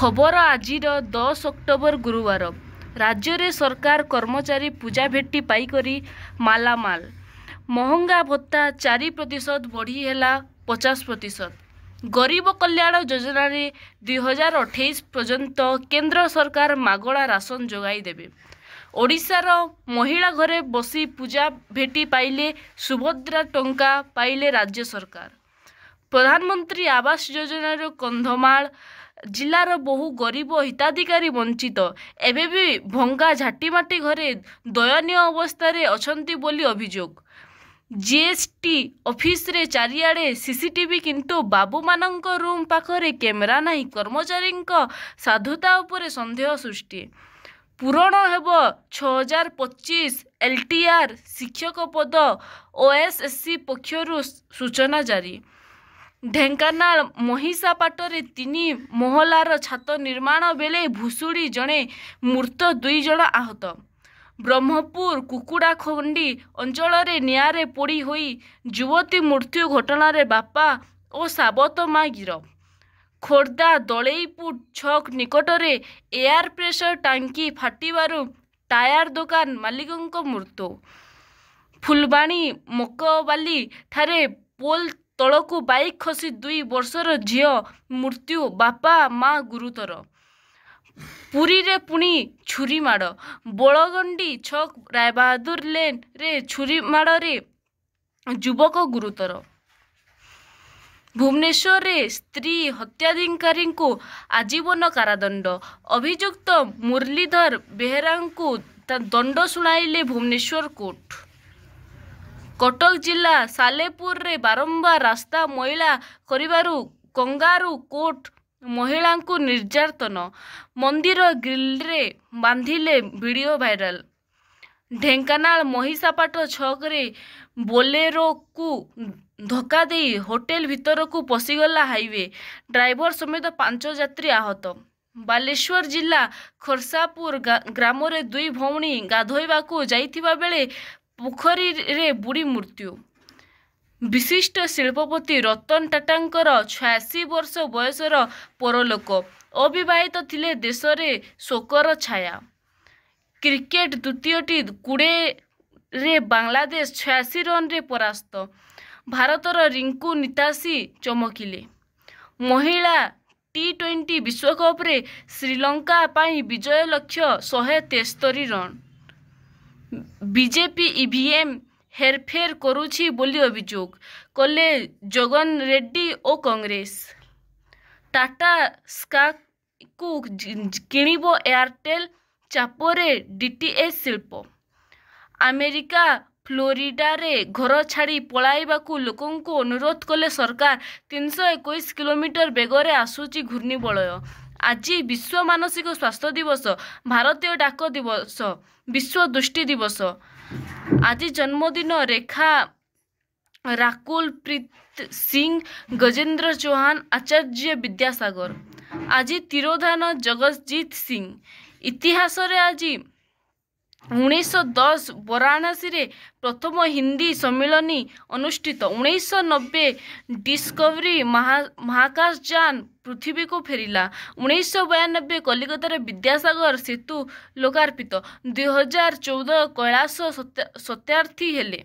ଖବର ଆଜିର 10 ଅକ୍ଟୋବର ଗୁରୁବାର। ରାଜ୍ୟରେ ସରକାର କର୍ମଚାରୀ ପୂଜା ଭେଟି ପାଇକରି ମାଲାମାଲ। ମହଙ୍ଗା ଭତ୍ତା 4% ବଢ଼ି ହେଲା 50%। ଗରିବ କଲ୍ୟାଣ ଯୋଜନାରେ 2028 ପର୍ଯ୍ୟନ୍ତ କେନ୍ଦ୍ର ସରକାର ମାଗଣା ରାସନ ଯୋଗାଇ ଦେବେ। ଓଡ଼ିଶାର ମହିଳା ଘରେ ବସି ପୂଜା ଭେଟି ପାଇଲେ, ସୁଭଦ୍ରା ଟଙ୍କା ପାଇଲେ ରାଜ୍ୟ ସରକାର। ପ୍ରଧାନମନ୍ତ୍ରୀ ଆବାସ ଯୋଜନାରୁ କନ୍ଧମାଳ ଜିଲ୍ଲାର ବହୁ ଗରିବ ହିତାଧିକାରୀ ବଞ୍ଚିତ, ଏବେ ବି ଭଙ୍ଗା ଝାଟିମାଟି ଘରେ ଦୟନୀୟ ଅବସ୍ଥାରେ ଅଛନ୍ତି ବୋଲି ଅଭିଯୋଗ। ଜିଏସଟି ଅଫିସରେ ଚାରିଆଡ଼େ ସିସିଟିଭି, କିନ୍ତୁ ବାବୁମାନଙ୍କ ରୁମ୍ ପାଖରେ କ୍ୟାମେରା ନାହିଁ, କର୍ମଚାରୀଙ୍କ ସାଧୁତା ଉପରେ ସନ୍ଦେହ ସୃଷ୍ଟି। ପୂରଣ ହେବ 6025 ଏଲଟିଆର୍ ଶିକ୍ଷକ ପଦ, ଓଏସଏସସି ପକ୍ଷରୁ ସୂଚନା ଜାରି। ଢେଙ୍କାନାଳ ମହିଷାପାଟରେ ତିନି ମହଲାର ଛାତ ନିର୍ମାଣ ବେଳେ ଭୁଶୁଡ଼ି ଜଣେ ମୃତ, ଦୁଇ ଜଣ ଆହତ। ବ୍ରହ୍ମପୁର କୁକୁଡ଼ାଖଣ୍ଡି ଅଞ୍ଚଳରେ ନିଆଁରେ ପୋଡ଼ି ହୋଇ ଯୁବତୀ ମୃତ୍ୟୁ ଘଟଣାରେ ବାପା ଓ ସାବତ ମା ଗିରଫ। ଖୋର୍ଦ୍ଧା ଦଳେଇପୁଟ ଛକ ନିକଟରେ ଏୟାର ପ୍ରେସର ଟାଙ୍କି ଫାଟିବାରୁ ଟାୟାର ଦୋକାନ ମାଲିକଙ୍କ ମୃତ୍ୟୁ। ଫୁଲବାଣୀ ମକବାଲି ଠାରେ ପୋଲ ତଳକୁ ବାଇକ୍ ଖସି 2 ବର୍ଷର ଝିଅ ମୃତ୍ୟୁ, ବାପା ମା ଗୁରୁତର। ପୁରୀରେ ପୁଣି ଛୁରୀମାଡ଼। ବଳଗଣ୍ଡି ଛକ ରାୟବାହାଦୁର ଲେନ୍ରେ ଛୁରୀମାଡ଼ରେ ଯୁବକ ଗୁରୁତର। ଭୁବନେଶ୍ୱରରେ ସ୍ତ୍ରୀ ହତ୍ୟାଧିକାରୀଙ୍କୁ ଆଜୀବନ କାରାଦଣ୍ଡ। ଅଭିଯୁକ୍ତ ମୁରଲୀଧର ବେହେରାଙ୍କୁ ଦଣ୍ଡ ଶୁଣାଇଲେ ଭୁବନେଶ୍ୱର କୋର୍ଟ। କଟକ ଜିଲ୍ଲା ସାଲେପୁରରେ ବାରମ୍ବାର ରାସ୍ତା ମଇଳା କରିବାରୁ କଙ୍ଗାରୁ କୋର୍ଟ ମହିଳାଙ୍କୁ ନିର୍ଯାତନା। ମନ୍ଦିର ଗ୍ରିଲରେ ବାନ୍ଧିଲେ, ଭିଡିଓ ଭାଇରାଲ। ଢେଙ୍କାନାଳ ମହିଷାପାଟ ଛକରେ ବୋଲେରୋକୁ ଧକ୍କା ଦେଇ ହୋଟେଲ ଭିତରକୁ ପଶିଗଲା ହାଇୱା, ଡ୍ରାଇଭର ସମେତ ପାଞ୍ଚ ଯାତ୍ରୀ ଆହତ। ବାଲେଶ୍ୱର ଜିଲ୍ଲା ଖର୍ସାପୁର ଗ୍ରାମରେ ଦୁଇ ଭଉଣୀ ଗାଧୋଇବାକୁ ଯାଇଥିବା ବେଳେ ପୋଖରୀରେ ବୁଡ଼ି ମୃତ୍ୟୁ। ବିଶିଷ୍ଟ ଶିଳ୍ପପତି ରତନ ଟାଟାଙ୍କର 86 ବର୍ଷ ବୟସରେ ପରଲୋକ, ଅବିବାହିତ ଥିଲେ, ଦେଶରେ ଶୋକର ଛାୟା। କ୍ରିକେଟ, ଦ୍ୱିତୀୟ ଟି 20ରେ ବାଂଲାଦେଶ 86 ରନରେ ପରାସ୍ତ। ଭାରତର ରିଙ୍କୁ, ନିତାଶୀ ଚମକିଲେ। ମହିଳା ଟି-20 ବିଶ୍ୱକପରେ ଶ୍ରୀଲଙ୍କା ପାଇଁ ବିଜୟ ଲକ୍ଷ୍ୟ 173 ରନ୍। ବିଜେପି ଇଭିଏମ୍ ହେରଫେର କରୁଛି ବୋଲି ଅଭିଯୋଗ କଲେ ଜଗନ ରେଡ୍ଡୀ ଓ କଂଗ୍ରେସ। ଟାଟା ସ୍କାଇକୁ କିଣିବ ଏୟାରଟେଲ, ଚାପରେ ଡିଟିଏଚ୍ ଶିଳ୍ପ। ଆମେରିକା ଫ୍ଲୋରିଡାରେ ଘର ଛାଡ଼ି ପଳାଇବାକୁ ଲୋକଙ୍କୁ ଅନୁରୋଧ କଲେ ସରକାର। 321 କିଲୋମିଟର ବେଗରେ ଆସୁଛି ଘୂର୍ଣ୍ଣିବଳୟ। ଆଜି ବିଶ୍ୱ ମାନସିକ ସ୍ୱାସ୍ଥ୍ୟ ଦିବସ, ଭାରତୀୟ ଡାକ ଦିବସ, ବିଶ୍ୱ ଦୃଷ୍ଟି ଦିବସ। ଆଜି ଜନ୍ମଦିନ ରେଖା, ରାକୁଲ ପ୍ରୀତ ସିଂ, ଗଜେନ୍ଦ୍ର ଚୌହାନ, ଆଚାର୍ଯ୍ୟ ବିଦ୍ୟାସାଗର। ଆଜି ତିରୋଧାନ ଜଗଜିତ ସିଂ। ଇତିହାସରେ ଆଜି 1910 ବାରାଣସୀରେ ପ୍ରଥମ ହିନ୍ଦୀ ସମ୍ମିଳନୀ ଅନୁଷ୍ଠିତ। 1990 ଡିସ୍କଭରି ମହାକାଶଯାନ ପୃଥିବୀକୁ ଫେରିଲା। 1992 କଲିକତାରେ ବିଦ୍ୟାସାଗର ସେତୁ ଲୋକାର୍ପିତ। 2014 କୈଳାସ ସତ୍ୟାର୍ଥୀ ହେଲେ।